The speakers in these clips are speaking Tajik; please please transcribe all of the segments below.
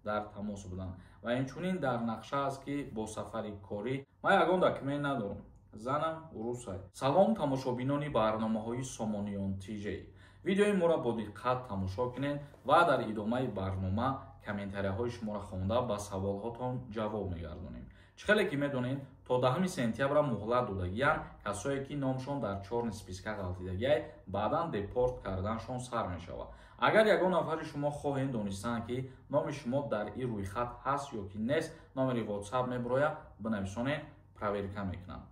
Дар тамос буданд ва инчунин дар нақша аст, ки бо сафари корӣ. Ман ягон документ надорам, занам урусай. Салом, тамошобинони барномаҳои Сомониён ТЖ. Видеои моро бо диққат тамошо кунед ва дар идомаи барнома комментарияҳои шуморо хонда, ба саволҳотон ҷавоб мегардонем. Чӣ хеле ки медонед, то 10 сентябра муҳлат додагиянд. Касое ки номшон дар чёрный списка ғалтидагиай, баъдан депорт карданшон сар мешавад. Агар ягон нафари шумо хоҳед донистан, ки номи шумо дар ин рӯйхат ҳаст ё ки нест, номери WhatsApp мебирояд, бинависонед, проверка мекунам.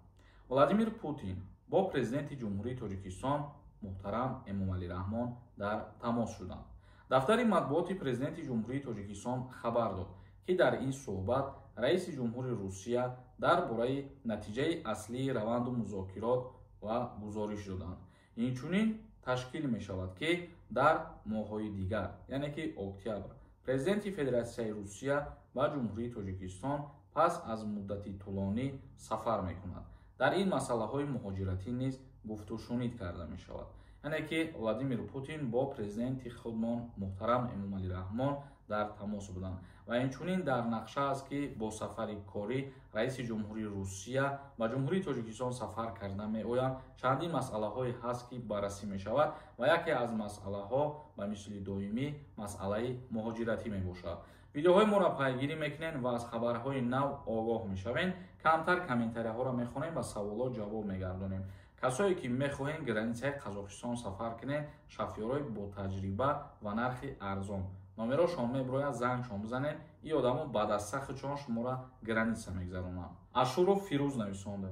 Владимир Путин бо Президенти Ҷумҳурии Тоҷикистон муҳтарам Эмомалӣ Раҳмон дар тамос шуданд. Дафтари матбуоти Президенти Ҷумҳурии Тоҷикистон хабар дод, ки дар ин суҳбат раиси ҷумҳури Русия дар бораи натиҷаи аслии раванду музокирот ва гузориш доданд. Инчунин ташкил мешавад, ки дар моҳҳои дигар, яъне ки октябр, Президенти Федератсияи Русия ба Ҷумҳурии Тоҷикистон пас аз муддати тӯлонӣ сафар мекунад. Дар ин масъалаҳои муҳоҷиратӣ низ гуфтушунид карда мешавад. Яъне ки Владимир Путин бо президенти худмон муҳтарам Эмомалӣ Раҳмон дар тамос буданд ва инчунин дар нақша аст, ки бо сафари корӣ раиси ҷумҳури Русия ба Ҷумҳурии Тоҷикистон сафар карда меоянд. Чандин масъалаҳое ҳаст, ки баррасӣ мешавад, ва яке аз масъалаҳо ба мисли доимӣ масъалаи муҳоҷиратӣ мебошад. Видеоҳои моро пайгирӣ мекунед ва аз хабарҳои нав огоҳ мешавед. Камтар комментарияҳоро мехонем ва саволот ҷавоб мегардонем. Касое ки мехоҳем границаи Қазоқистон сафар кунед, шофёрҳои ботаҷриба ва нархи арзон, номерошон мебирояд, зангшон бизанед. Ин одамо ба дастсахичон шуморо граница мегзаронанд. Ашуров Фирӯз нависонда: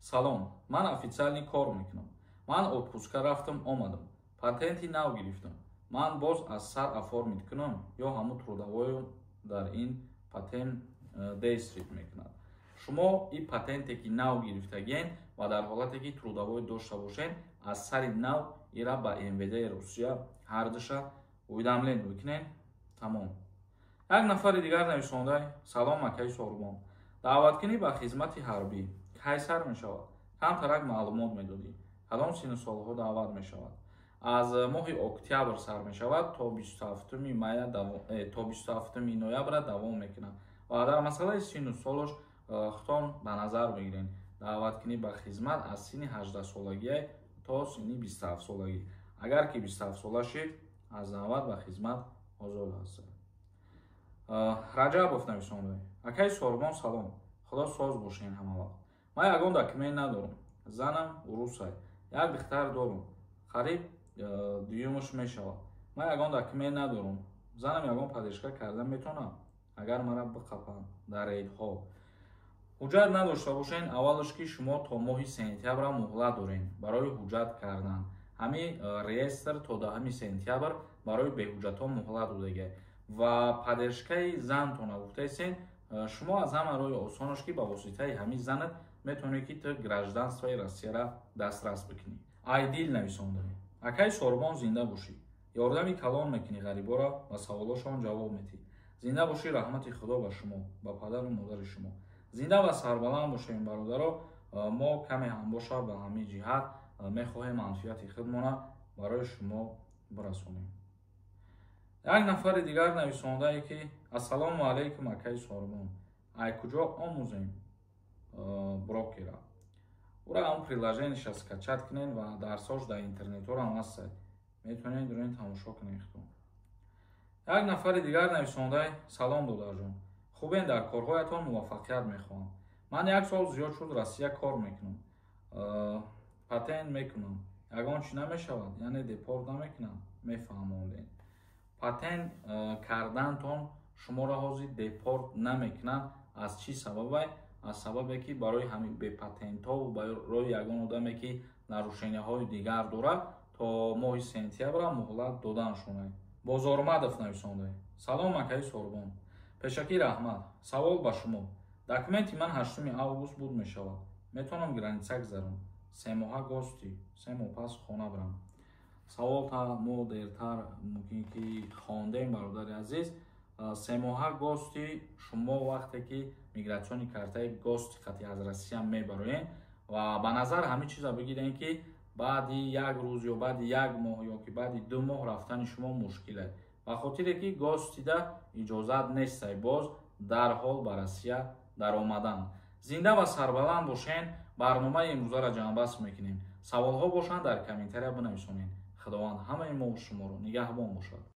«Салом, ман официально кор мекунам. Ман отпуска рафтам, омадам, патенти нав гирифтам. Ман боз аз сар оформить кунам ё ҳамун трудовой дар ин патент действовать мекунад?» Шумо ин патенте ки нав гирифтагиен ва дар ҳолате ки трудовой дошта бошед, аз сари нав ира ба МВД Русия ҳардуша уведомление мекунед, тамом. Як нафари дигар нависонда: «Салом, акаи Сорбон, даъваткунӣ ба хизмати ҳарбӣ кай сар мешавад? Камтарак маълумот медодӣ, кадом сину солҳо даъват мешавад?» Аз моҳи октябр сар мешавад, то 27 мая, то 27 ноябра давом мекунад. Ва дар масъалаи сину солош худтон ба назар бигиред. Даъваткунӣ ба хизмат аз синни 18-солагия то синни 27-солагӣ. Агар ки 27-сола шид, аз даъват ба хизмат озод ҳастед. Раҷабов нависонда: «Акаи Сорбон, салом, Худо соз бошен ҳама вақт. Ман ягон документ надорам, занам урусай, як духтар дорум, қариб дуюмаш мешавад. Ман ягон документ надорам, занам ягон поддержка карда метавонам, агар мара биқапанд дар рейдҳо?» Ҳуҷҷат надошта бошен, аввалаш ки шумо то моҳи сентябра муҳлат дорен барои ҳуҷҷат кардан. Ҳамин реестр то 10 сентябр барои беҳуҷҷатҳо муҳлат додага. Ва поддержкаи зантона гуфтаесен, шумо аз ҳама роҳи осонаш ки ба воситаи ҳамин занат метавонед, ки ту гражданствои Россияра дастрас бикунӣ. Айдил нависонда: «Акаи Сорбон, зинда бошӣ, ёрдами калон мекунӣ ғарибора ва саволошон ҷавоб метӣ. Зинда бошӣ, раҳмати Худо ба шумо, ба падару модари шумо. Зинда ва сарбаланд бошем, бародаро. Мо каме ҳам боша ба ҳамин ҷиҳат мехоҳем манфиати худмона барои шумо бирасонем. Як нафари дигар нависондае ки: «Ассалому алайкум, акаи Сорбон, ай куҷо омӯзем брокера?» Ура ҳам приложениеша скачать кунед ва дарсош дар интернетҳоро ҳастад, метавонед дурен тамошо кунед худтон. Як нафари дигар нависондай: «Салом, додарҷон, хубен? Дар корҳоятон муваффақият мехоҳам. Ман як сол зиёд шуд Россия кор мекунам, патент мекунам, ягон чӣ намешавад, яъне депорт намекунам, мефаҳмондем?» Патент кардантон шуморо ҳозир депорт намекунанд. Аз чӣ сабабай? Аз сабабе ки барои ҳамин бепатентҳову барои ягон одаме ки нарушенияҳои дигар дорад, то моҳи сентябра муҳлат доданшонай. Бозормадов нависонда: «Салом, акаи Сорбон, пешакӣ раҳмат. Савол ба шумо: документи ман 8 август буд мешавад, метавонам граница гузарам, 3 моҳа гости, 3 моҳ пас хона бирам?» Саволта мо дертар мумкин ки хондем, бародари азиз. 3 моҳа гости, шумо вақте ки миграционный картаи гости қати аз Россия мебароем ва ба назар ҳамин чиза бигирем, ки баъди як рӯз ё баъди як моҳ ё ки баъди 2 моҳ рафтани шумо мушкиле, ба хотире ки гостида Иҷозат нестай боз дарҳол ба Россия даромадан. Зинда ва сарбаланд бошен. Барномаи имрӯзаро ҷамъбаст мекунем. Саволҳо бошанд, дар комментария бинависонед. Худованд ҳамаи мо шуморо нигаҳбон бошад.